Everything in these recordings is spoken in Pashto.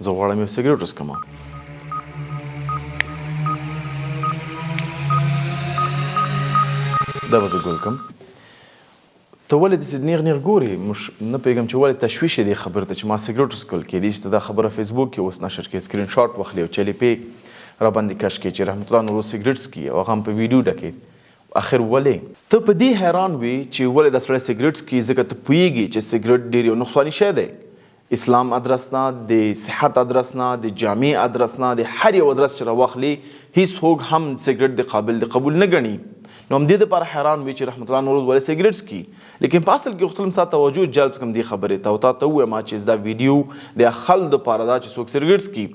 زه غواړم یو سګریټ وڅکم. دا به زه ګل کم. ته ولې داسې نیغ نیغ ګورې؟ مش نه پوهېږم چې ولې تشویش یې دې خبرې ته چې ما سګریټ وڅکل. کېدای شي ته دا خبره فیسبوک کې اوس نشر کړې، سکرین شاټ واخلې او چلې پې راباندې کش کړې چې رحمت الله نوروز سګریټ څکي او هغه هم په ویډیو ډکې. اخر ولې؟ ته په دې حیران وې چې ولې دا سړی سګریټ څکي، ځکه ته پوهېږې چې سګریټ ډېر یو نقصاني شی دی. اسلام ادرس نه، د صحت ادرس نه، د جامع ادرس نه، د هر یو ادرس چې راواخلې هیڅ څوک هم سګریټ د قابل د قبول نه ګڼي. نو همدې دپاره حیران وي چې رحمت الله نوروز ولې سګریټ څکي. لیکن په اصل کې غوښتلم ستا توجه جلب کړم دې خبرې ته او تا ته ووایم چې دا ویډیو د خلکو دپاره ده چې څوک سګریټ څکي.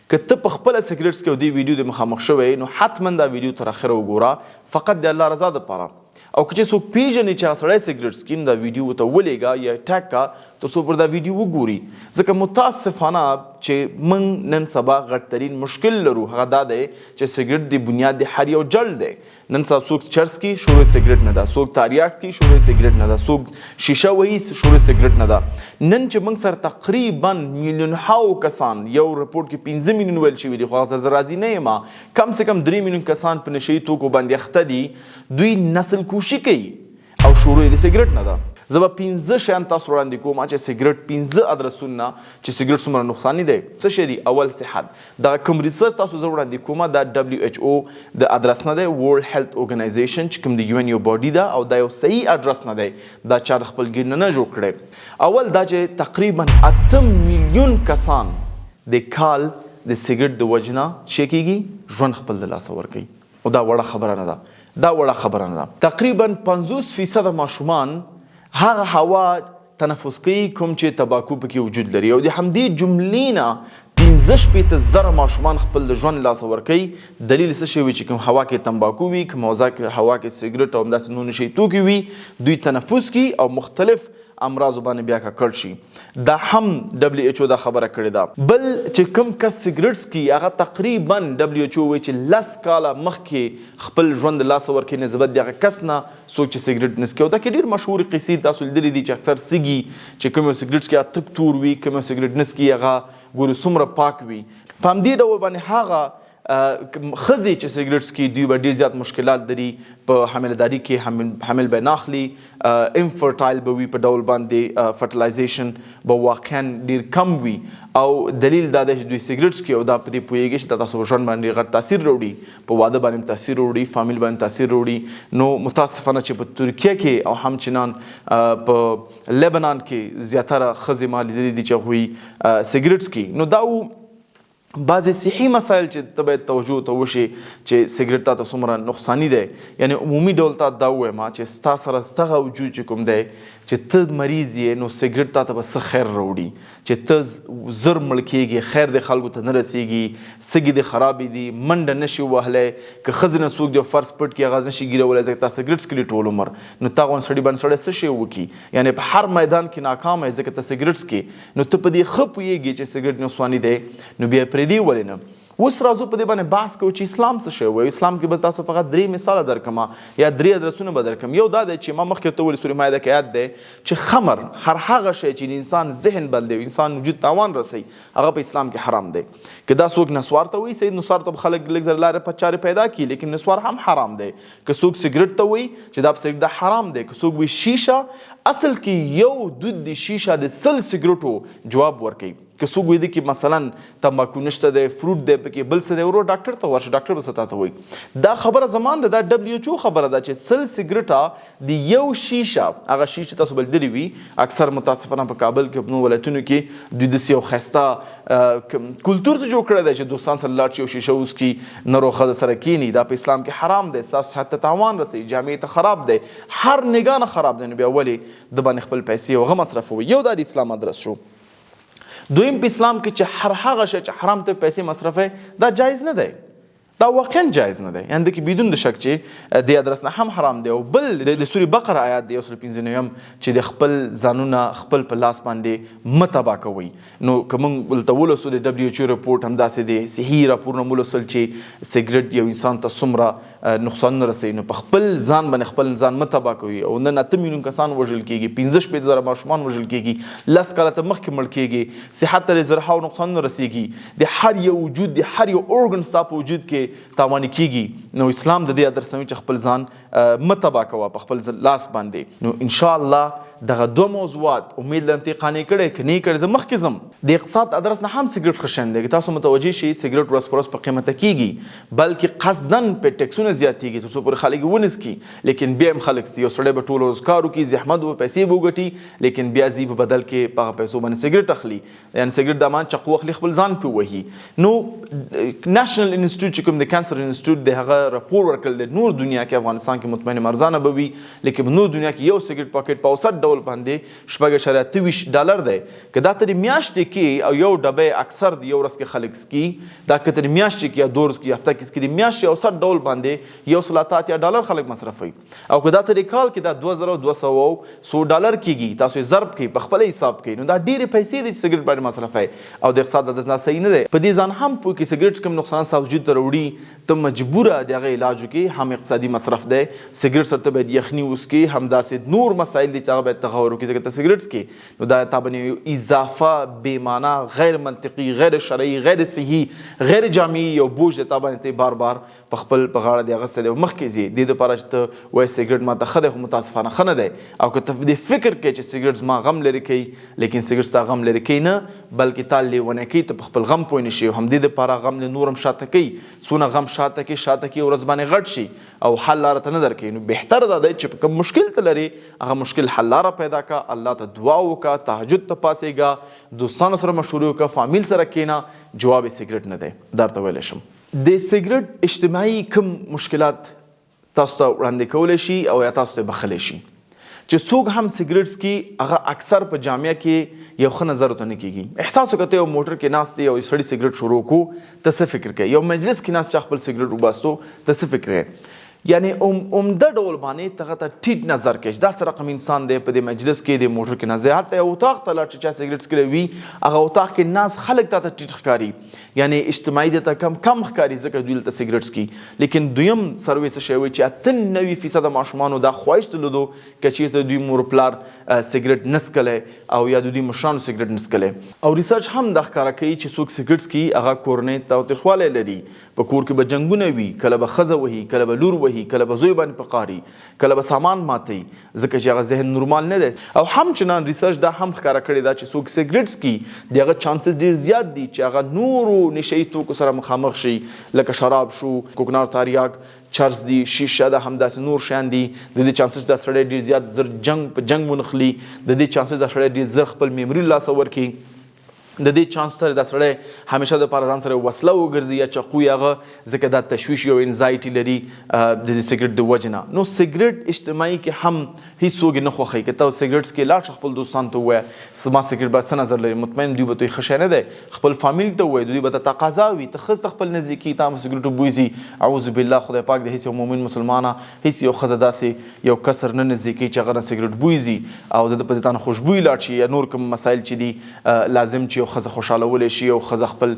که ته په خپله سګریټ څکې او دې ویډیو دې مخامخ شوی نو حتما دا ویډیو تر اخره وګوره فقط د الله رضا دپاره. او که چې څوک پیژنې چې هغه سړی سګریټ څکي نو دا ویډیو ورته ولیږه یا ټیګ کا تر څو پر دا ویډیو وګوري. ځکه متاسفانه چې موږ نن سبا غټ ترین مشکل لرو هغه دا دی چې سګریټ د بنیاد د هر یو جل دی. نن سبا څوک چرس څکي شروع سګریټ نه ده، څوک تاریاک څکي شروع سګریټ نه ده، څوک شیشه وهي شروع سګریټ نه ده. نن چې موږ سره تقریبا میلیون هاو کسان، یو رپورټ کې 5 میلیون ویل شوي دي خو هغه سره زه راضي نه یم، کم سه کم 3 میلیون کسان په نشه یي توکو باندې اخته دي، دوی نسل کوشي کوي او شروع یې د سګریټ نه ده. زه به 5 شیان تاسو وړاندې کوم چې سګریټ 5 ادرسونه چې سګریټ څومره نقصاني دی څه شی دي. اول صحت، دغه کوم ریسرچ تاسو زه وړاندې کوم دا ډبلیو ایچ او د ادرس نه دی، ورلډ هیلث اورګنایزیشن چې کوم د یو ان یو باډي ده او دا یو صحیح ادرس نه دی، دا چا د خپل ګیر نه نه جوړ کړی. اول دا چې تقریبا 8 میلیون کسان د کال د سګریټ د وجې نه څه کیږي، ژوند خپل د لاسه ورکوي. او دا وړه خبره نه ده، دا وړه خبره نه ده. تقریبا 50 فیصده ماشومان هغه هوا تنفس کوي کوم چې تباکو پکې وجود لري او د همدې جملې نه 65 زره ماشومان خپل د ژوند لاسه ورکوي. دلیل څه شی وي چې کوم هوا کې تنباکو وي، کوم هوا کې سګرټ او همداسې نور نشه یي توکي وي، دوی تنفس کوي او مختلف امراضو باندې بیا ککړ شي. دا هم ډبلیو ایچ او دا خبره کړې ده. بل چې کوم کس سګرټ څکي هغه تقریبا ډبلیو ایچ او وایي چې 10 کاله مخکې خپل ژوند د لاسه ورکوي نسبت د هغه کس نه څوک چې سګرټ نه څکي. او دا کې ډېر مشهورې قصې تاسو لیدلې دي چې اکثر سږي چې کوم یو سګرټ څکي هغه تک تور وي، کوم یو سګرټ نه څکي هغه ګوري څومره پاک وي. په همدې ډول باندې هغه ښځې چې سګرټ څکي دوی به ډېر زیات مشکلات لري په حاملهداري کې، حامل به نه اخلي، انفرټایل به وي، په ډول باندې فرټلایزیشن به واقعا ډېر کم وي. او دلیل دا دی چې دوی سګرټ څکي او دا په دې پوهېږي چې دا تاسو په ژوند باندې غټ تاثیر راوړي، په واده باندې تاثیر راوړي، فامیل باندې تاثیر راوړي. نو متاسفانه چې په ترکیه کې او همچنان په لبنان کې زیاتره ښځې ما لیدلې دي چې هغوی سګرټ څکي. نو دا و بعضې صحي مسایل چې ته باید توجه ته وشي چې سګرټ تا ته څومره نقصاني دی. یعنی عمومي ډول تا دا ووایم چې ستا سره ستغه وجود چې کوم دی چې ته مریض یې نو سګرټ تا ته به څه خیر راوړي، چې ته زر مړ کېږي، خیر دې خلکو ته نه رسېږي، سږي دې خرابې دي، منډه نه شي وهلی، که ښځې نه څوک دې فرض پټ کړي هغه نه شي ګیرولی ځکه تا سګرټ څکلي ټول عمر، نو تا غوندې سړي باندې سړی څه شی وکړي؟ یعنی په هر میدان کې ناکامه یې ځکه ته سګرټ څکې. نو ته په دې ښه پوهېږې چې سګرټ نقصاني دی نو بیا یې پرېږدې ولې نه؟ اوس راځو په دې باندې بحث کوو چې اسلام څه شی وایي. اسلام کې به تاسو فقط 3 مثاله درکړم یا 3 ادرسونه به درکړم. یو دا دی چې ما مخکې ورته وویل سورې مائده کې آیت دی چې خمر هر هغه شی چې د انسان ذهن بدلوي، انسان وجود تاوان رسوي، هغه په اسلام کې حرام دی. که دا څوک نسوار ته وایي، سید نسوار ته به خلک لږ زره لارې په چارې پیدا کړي، لیکن نسوار هم حرام دی. که څوک سګرټ ته وایي چې دا سګرټ دا حرام دی، که څوک وایي شیشه، اصل کې یو دود د شیشه د 100 سګرټو جواب ورکوي. که څوک وایي کې مثلا تمباکو نشته دی، فروټ دی پکې، بل څه دی، ورور ډاکټر ته ورشه، ډاکټر به څه تاته وایي. دا خبره زمان ده، دا ډبلیو ایچ او خبره ده چې 100 سګرټه د یو شیشه، هغه شیشه تاسو به لیدلې وي اکثر متاسفانه په کابل کې په نورو ولایتونو کې دوی داسې یو ښایسته کلتور ته جوړ کړی دی چې دوستان سره لاړ شي او شیشه وڅکي، نر او ښځه سره کیني. دا په اسلام کې حرام دی، ستاسو صحت ته تاوان رسوي، جامې ته خراب دی، هر نګاه نه خراب دی. نو بیا ولې د باندې خپل پیسې او هغه مصرفوي؟ یو دا د اسلام ادرس شو. دویم په اسلام کې چې هر هغه شی چې حرام ته پیسې مصرفوي دا جایز نه دی. دا واقعا جایز نه دی، یعنی د کې بدون د شک چې د ادرس نه هم حرام دی. او بل د سورې بقره آیات دی 195 چې د خپل ځانونه خپل په لاس باندې مه تباه کوئ. نو که موږ دلته ولوستو د ډبلیو ایچ او رپورټ، همداسې د صحي راپورونه ولوستل چې سګرټ یو انسان ته څومره نقصانونه رسوي، نو په خپل ځان باندې خپل ځان مه تباه کوي. او نن 8 میلیون کسان وژل کېږي، 65 زره ماشومان وژل کېږي، 10 کاله ته مخکې مړ کېږي، صحت ته زرهاو نقصانونه رسیږي، د هر یو وجود، د هر یو organ ستا په وجود کې تاواني کیږي. نو اسلام د دې ادرس چې خپل ځان مه تباه کوه په خپل لاس باندې. نو ان شاء الله دغه دوه موضوعات امید لرم ته قانع کړي. که نه کړي، زه مخکې ځم. د اقتصاد ادرس نه هم سګریټ ښه شی دی. که تاسو متوجه شئ، سګریټ ورځ پر ورځ په قیمته کیږي، بلکې قصداً په ټیکسونه زیاتیږي تر څو پورې خلک یې ونه څکي. لیکن بیا هم خلک څکي. یو سړی به ټول ورځ کار وکړي، زحمت به، پیسې به وګټي، لیکن بیا ځي په بدل کې په هغه پیسو باندې سګریټ اخلي، یعنی سګریټ د امان چقو اخلي، خپل ځان پې وهي. نو نېشنل انسټیټیوټ چې کوم د کانسر انسټیټیوټ د هغه راپور ورکړل دی، نور دنیا کې، افغانستان کې مطمئن ارزانه به وي، لیکن نور دنیا کې یو سګریټ پاکټ په اوسط ډول باندې 6.28 ډالر دی. که دا تر میاشتې کې او یو ډبه اکثر د یو ورځ کې خلک څکي، دا که تر میاشتې کې یا 2 ورځې کې، هفته کې څکي، د میاشتې اوسط ډول باندې 180 ډالر خلک مصرفوي. او که دا تر کال کې دا 2200 سو ډالر کیږي، تاسو یې ضرب کړئ، په خپل حساب کړئ، نو دا ډېرې پیسې دي چې سګریټ باندې مصرفوي. او د اقتصاد د نه صحیح نه دی. په دې ځان هم پوه کې سګریټ کوم نقصان ستا وجود ته راوړي، ته مجبوره د هغه علاج وکړي. هم اقتصادي مصرف دی، سګریټ سره ته باید یخني وڅکې، هم داسې نور مسایل دي چې هغه باید ته غور وکړي، ځکه ته سګریټ څکې نو دا تا باندې یو اضافه، بې معنا، غیر منطقي، غیر شرعي، غیر صحي، غیر جامعي یو بوج دی تا باندې، ته بار بار په خپل په غاړه دی هغه څه دی مخکې ځي. دې دپاره چې ته وایې سګریټ ما ته ښه دی، خو متاسفانه ښه نه دی. او که ته دې فکر کوې چې سګریټ زما غم لرې کوي، لیکن سګریټ ستا غم لرې کوي نه، بلکې تا لیونی کوي، ته په خپل غم پوه نه شې. او همدې دپاره غم له نور هم شاته کوي، څونه غم شاته کوي، شاته کوي، ورځ باندې غټ شي او حل لاره ته نه درکوي. نو بهتره دا دی چې په کوم مشکل ته لرې، هغه مشکل حل لاره پیدا کا، الله ته دعا وکړه، تهجد ته پاڅېږه، دوستانو سره مشورې وکړه، فامیل سره کښېنه. جواب یې سګریټ نه دی، درته ویلی شم. د سګریټ اجتماعي کوم مشکلات تاسو ته وړاندې کولی شي او یا تاسو ته بخښلی شي چې څوک هم سګریټ څکي، هغه اکثر په جامعه کې یو ښه نظر ورته نه کیږي. احساس وکړه، ته یو موټر کې ناست یې او یو سړي سګریټ شروع کو، ته څه فکر کوې؟ یو مجلس کې ناست چا خپل سګریټ وباستو، ته څه فکر کوې؟ یعنی عمده ډول باندې ته هغه ته ټیټ نظر کوې چې دا څه رقم انسان دی، په دې مجلس کې، د موټر کې ناست دی. حتی یو اتاق ته لاړ چې چا سګریټ څکلی وي، هغه اتاق کې ناست خلک تا ته ټیټ ښکاري، یعنی اجتماعي درته کم کم ښکاري، ځکه دوی دلته سګریټ څکي. لیکن دویم سروې څه شی وایي چې 98 فیصده ماشومانو دا خواهش درلودو که چیرته دوی مور پلار سګریټ نه څکلی او یا د دوی مشرانو سګریټ نه څکلی. او ریسرچ هم دا ښکاره کوي چې څوک سګریټ څکي، هغه کورنۍ تاوتریخوالی لري، په کور کې به جنګونه وي، کله به ښځه وهي، کله به لور وهي، کله به زوی باندې په قاري، کله به سامان ماتوي، ځکه چې هغه ذهن نورمال نه دی. او همچنان ریسرچ دا هم ښکاره کړې ده چې څوک سګریټ څکي، د هغه chances ډیر زیات دي چې هغه نورو نشه یي توکو سره مخامخ شي، لکه شراب شو، کوکنار، تاریاک، چرس دي، شیشه ده، همداسې نور شیان دي. د دې chances دا سړی ډیر زیات زر جنګ په جنګ ونښلي. د دې chances دا سړی ډیر زر خپل memory له لاسه ورکړي. د دې چانس سره دا سړی همیشه د پاره ځان سره وسله وګرځي یا چقو یا هغه، ځکه دا تشویش یو anxiety لري د دې سګریټ د وجې نه. نو سګریټ اجتماعي کې هم هیڅوک نه خوښوي. که ته سګریټ څکې، لاړ شه خپل دوستان ته ووایه زما سګریټ به څه نظر لري، مطمئن دوی به ته ښه شی نه دی. خپل فامیل ته ووایه، دوی به ته تقاضا وي. ته ښځه ته خپل نزدې کېږي، تا به سګریټ بوی ځي. اعوذ بالله، خدای پاک د هیڅ یو مؤمن مسلمانه هیڅ یو ښځه داسې یو کسر نه نزدې کوي چې هغه نه سګریټ بوی ځي او د ده په ځان خوشبوی لاړ شي، یا نور کوم مسایل چې دي لازم چې یو ښځه خوشحالولی شي او ښځه خپل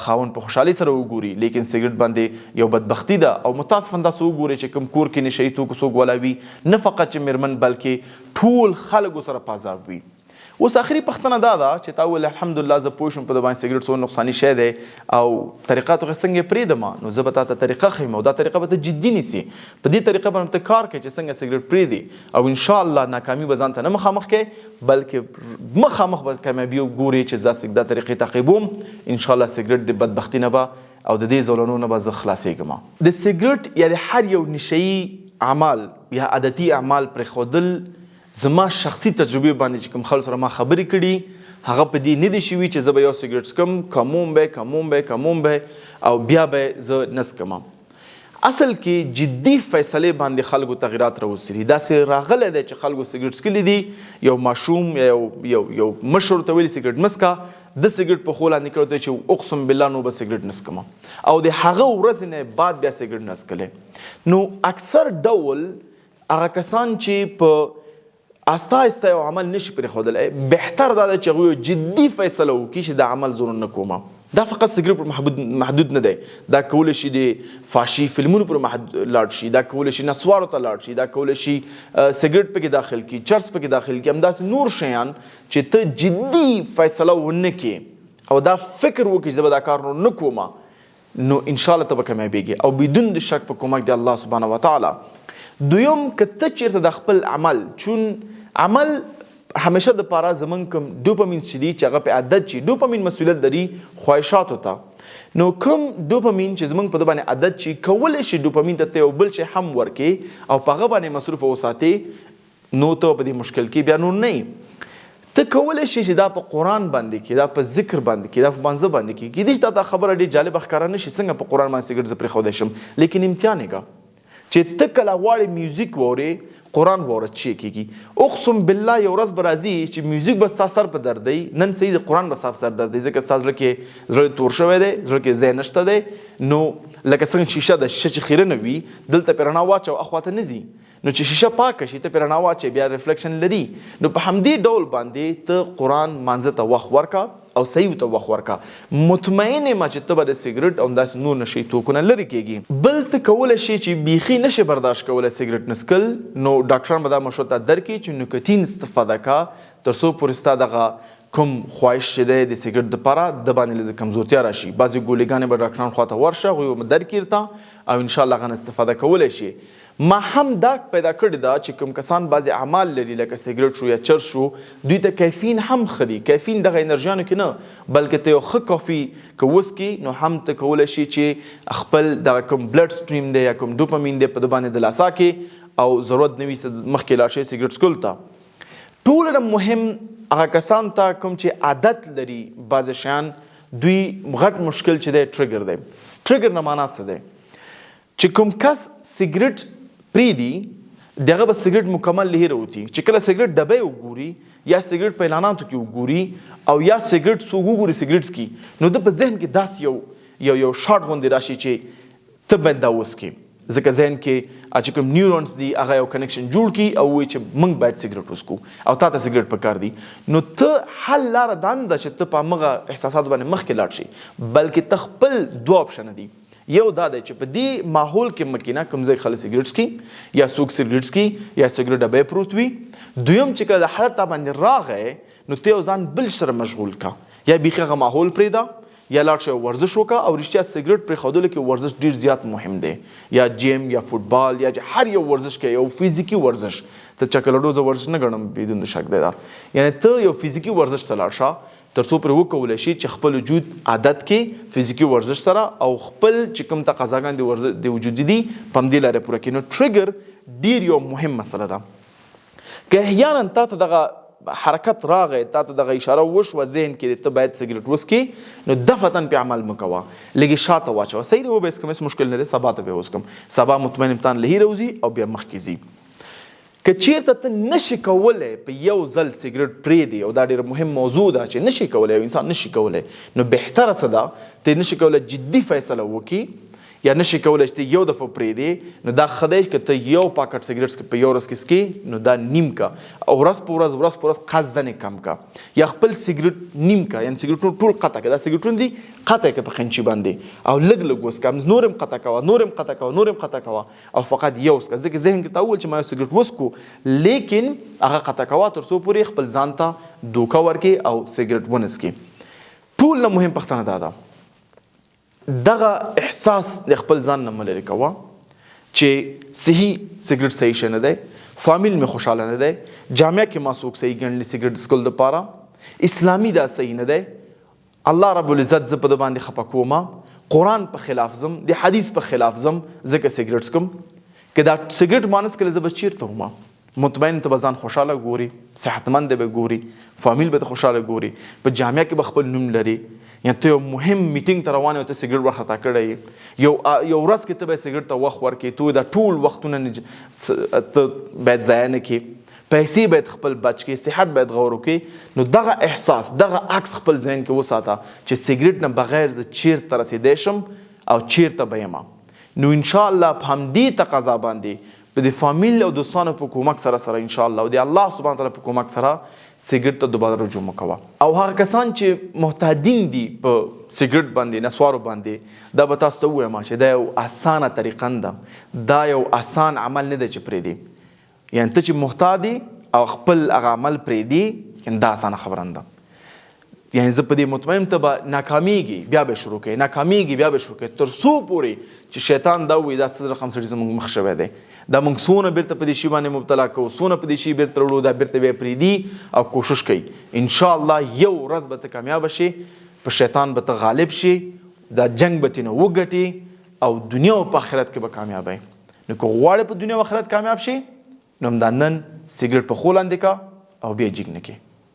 خاوند په خوشحالۍ سره وګوري. لیکن سګریټ باندې یو بدبختی ده. او متاسفاً داسې وګورئ چې کوم کور کې نشه یي توکو څوک ولاوي، نه فقط چې میرمن بلکې ټول خلک سره په عذاب وي. اوس اخري پوښتنه دا ده چې تا وویل الحمدلله زه پوه شوم په ده باندې سګریټ څومره نقصاني شی دی او طریقه ته څنګه پرېږدم. نو زه به تا ته طریقه ښیم او دا طریقه به ته جدي نیسې، په دې طریقه باندې ته کار کوې چې څنګه سګریټ پرېږدي، او ان شاء الله ناکامي به ځان ته نه مخامخ کوې، بلکې مخامخ به کامیابي وګورې چې زه دا طریقې تعقیبوم، ان شاء الله سګریټ د بدبختی نه به او د دې زولنو نه به زه خلاصېږم. د سګریټ یا د هر یو نشهیي اعمال یا عادتي اعمال پرېښودل، زما شخصي تجربې باندې چې کوم خلکو سره ما خبرې کړي، هغه په دې نه دي شوي چې زه به یو سګریټ څکم، کموم به، کموم به، کموم به او بیا به زه نه څکم. اصل کې جدي فیصلې باندې خلکو تغیرات راوستي دي. داسې راغلی دی چې خلکو سګرټ څکلي دي، یو ماشوم یا یو یو مشر ورته ویلي سګرټ مه څکه، ده سګرټ په خو لاندې کړی، ورته چې اقسم بالله نور به سګرټ نه څکم، او د هغه ورځې نه بعد بیا سګرټ نه څکلی. نو اکثر ډول هغه کسان چې په آسته آسته یو عمل نشي پرېښودلی، بهتر دا ده چې هغوی یو جدي فیصله وکړي چې دا عمل زه نه کوم. دا فقط سګریټ پر محدود نه دی، دا کولی شي د فاشي فلمونو پر لاړ شي، دا کولی شي نسوارو ته لاړ شي، دا کولی شي سګریټ پکې داخل کړي، چرس پکې داخل کړي، همداسې نور شیان چې ته جدي فیصله ونه کړې او دا فکر وکړي چې زه به دا کار نور نه کوم، نو ان شاء الله ته به کامیابیږي او بدون د شک په کومک د الله سبحانه وتعالی. دویم، که ته چیرته د خپل عمل، چون عمل همیشه د پاره زمونږ کوم ډوپامین چې دي چې هغه په عادت شي، ډوپامین مسؤلیت لري خواهشاتو ته، نو کوم ډوپامین چې زمونږ په ده باندې عادت شي، کولی شي ډوپامین ته ته یو بل شی هم ورکې او په هغه باندې مصروف وساتې، نو ته په دې مشکل کې بیا نور نه یې. ته کولی شې چې دا په قرآن باندې کې، دا په ذکر باندې کې، دا په مانځه باندې کې. کېدای شي دا تا خبره ډېر جالبه ښکاره نه شي، څنګه په قرآن باندې سګرټ زه پرېښودی شم، لیکن امتحان یې که چې ته کله غواړې میوزیک واورې، قرآن واوره چې کېږي. اقسم بالله یو ورځ به راځي چې میوزیک به ستا سر په درد دی، نن صحیح د قرآن به ستا په سر درد دی، ځکه ستا زړه کې زړه تور شوی دی، زړه کې ځای نشته دی. نو لکه څنګه شیشه ده، شیشه چې خیرنه وي دلته پرې رڼا واچوه اخوا ته نه ځي، نو چې شیشه پاکه شي ته پرې رڼا واچوې بیا ریفلیکشن لري. نو په همدې ډول باندې ته قرآن مانځه ته وخت ورکه او صحیح ورته وخت ورکه، مطمئن یم چې ته به د سګرټ او همداسې نور نشه یي توکو نه لرې کېږي. بل ته کولی شې چې بیخي نه شې برداشت کولی سګرټ نه څکل، نو ډاکټران به دا مشوره تا درکړي چې نکوتین استفاده کا تر څو پورې ستا دغه کوم خواهش چې دی د سګرټ دپاره د باندې لږ کمزورتیا راشي. بعضې ګولیګانې به ډاکټران خواته ورشه، هغوی به درکړي درته او انشاءالله هغه نه استفاده کولی شي. ما هم دا پیدا کړې ده چې کوم کسان بعضې اعمال لري لکه سګرټ شو یا چرس شو، دوی ته کیفین هم ښه دي. کیفین دغه انرژیانو کې نه، بلکې ته یو ښه کافي که وڅکې نو هم ته کولی شي چې خپل دغه کوم بلډ سټریم دی یا کوم ډوپامین دی په ده باندې دلاسا کې او ضرورت نه وي چې مخکې لاړ شې سګرټ څکلو ته. ټولو نه مهم هغه کسان ته کوم چې عادت لري بعضې شیان، دوی غټ مشکل چې دی ټریګر دی. ټریګر نه معنا څه دی؟ چې کوم کس سګرټ پریدي د هغه به سګرټ مکمل له هیره وتی، چې کله سګرټ ډبی وګوري یا سګرټ په اعلاناتو کې وګوري او یا سګرټ څوک وګوري سګرټ څکي، نو ده په ذهن کې داسې یو یو یو شاټ غوندې راشي چې ته باید دا وڅکې، ځکه ذهن کې چې کوم نیورونز دي هغه یو کنکشن جوړ کړي او وایي چې موږ باید سګرټ وڅکو او تا ته سګرټ پکار دي. نو ته حل لاره دا نه ده چې ته په همغه احساساتو باندې مخکې لاړ شې، بلکې ته خپل دوه اپشنه دي. یو دا دی چې په دې ماحول کې مه کینه کوم ځای خلک سګرټ څکي یا څوک سګرټ څکي یا سګرټ ډبی پروت وي. دویم چې کله د حالت تا باندې راغی نو ته یو ځان بل سره مشغول کا، یا بیخي هغه ماحول پرېږده یا لاړ شه ورزش وکړه. او رښتیا سګرټ پرېښودلو کې ورزش ډېر زیات مهم دی، یا جیم یا فوټبال یا چې هر یو ورزش کوي، یو فزیکي ورزش. ته چکلډو زه ورزش نه ګڼم بدون د شک دی دا، یعنی ته یو فزیکي ورزش ته لاړ شه تر څو پرې وکولای شي چې خپل وجود عادت کې فزیکي ورزش سره او خپل چې کوم تقاضاګان د ورزش د وجود دي په همدې لارې پوره کړي. نو ټریګر ډیر یو مهم مسله ده. که احیانا تا ته دغه حرکت راغی، تا ته دغه اشاره وشوه ذهن کې ته باید سګرټ وڅکې، نو دفعتاً پرې عمل مه کوه، لږ یې شاته واچوه، صحیح دی وبه یې څکم، هېڅ مشکل نه دی، سبا ته به یې وڅکم، سبا مطمئن یم تانه له هیره وځي او بیا مخکې ځي. که چیرته ته نشې کولی په یو ځل سګرټ پرېږدې، او دا ډېره مهم موضوع ده چې نشې کولی، یو انسان نشي کولی، نو بهتره څه ده ته نشې کولی جدي فیصله وکړي یا نشې کولی چې ته یو دفعه پرېږدې، نو دا ښه دی که ته یو پاکټ سګرټ څکې په یو ورځ کې څکې، نو دا نیم که او ورځ په ورځ ورځ په ورځ قصداً یې کم که، یا خپل سګرټ نیم که، یعنې سګرټونه ټول قطع که، دا سګرټونه دي قطع که په قینچي باندې او لږ لږ وڅکه، نور هم قطع کوه، نور هم قطع کوه، نور هم قطع کوه او فقط یو څکه، ځکه ذهن کې تا وویل چې ما یو سګرټ وڅکو، لیکن هغه قطع کوه تر څو پورې خپل ځان ته دوکه ورکې او سګرټ ونه څکې. ټول نه مهم پوښتنه دا ده، دغه احساس د خپل ځان نه مه لرې کوه چې صحیح سګرټ صحیح شی نه دی، فامیل مې خوشحاله نه دی، جامعه کې ما څوک صحیح ګڼلي سګرټ څکلو دپاره، اسلامي دا صحیح نه دی، الله رب العزت زه په ده باندې خپه کوم، قرآن په خلاف ځم، د حدیث په خلاف ځم، ځکه سګرټ څکم، که دا سګرټ ما نه څکلی زه به چیرته وم؟ مطمئن ته به ځان خوشاله ګوري، صحتمند به ګوري، فامیل به ته خوشاله ګوري، په جامعه کې به خپل نوم لري. یعنی ته یو مهم میټینګ ته روان یې او ته سګرټ ورخطا کړی یې، یو یو ورځ کې ته باید سګرټ ته وخت ورکړې، ته دا ټول وختونه ته باید ضایع نه کړې، پیسې باید خپل بچ کړې، صحت باید غور وکړې. نو دغه احساس، دغه عکس خپل ذهن کې وساته چې سګرټ نه بغیر زه چیرته رسیدی شم او چیرته به یم. نو ان شاء الله په همدې تقاضا باندې د دې فامیل او دوستانو په کومک سره سره ان شاء الله او د الله سبحانه وتعالی په کومک سره سګرټ ته دوباره رجوع مه کوه. او هغه کسان چې محتادین دي په سګرټ باندې، نسوارو باندې، دا به تاسو ته ووایم چې دا یو اسانه طریقه نه ده، دا یو اسان عمل نه دی چې پرېږدي. یعنی ته چې محتاد او خپل هغه عمل پرېږدي، یعنی دا اسانه خبره نه ده. یعنی زه په دې مطمئن ته به ناکامیږي، بیا به شروع کوي، ناکامیږي، بیا به شروع کوي، تر څو پورې چې شیطان دا وایي دا څه رقم سړي زموږ مخ شوی دی، دا موږ څونه بیرته په دې شي باندې مبتلا کوو، څونه په دې شي بیرته وړو، دا بیرته بیا پرېږدي او کوشش کوي. ان شاء الله یو ورځ به ته کامیاب شې، په شیطان به ته غالب شې، دا جنگ به ترېنه وګټې او دنیا او په آخرت کې به کامیاب یې. نو که غواړې په دنیا او آخرت کامیاب شې، نو همدا نن سګرټ په خو لاندې کا او بیا جیګ نه کې.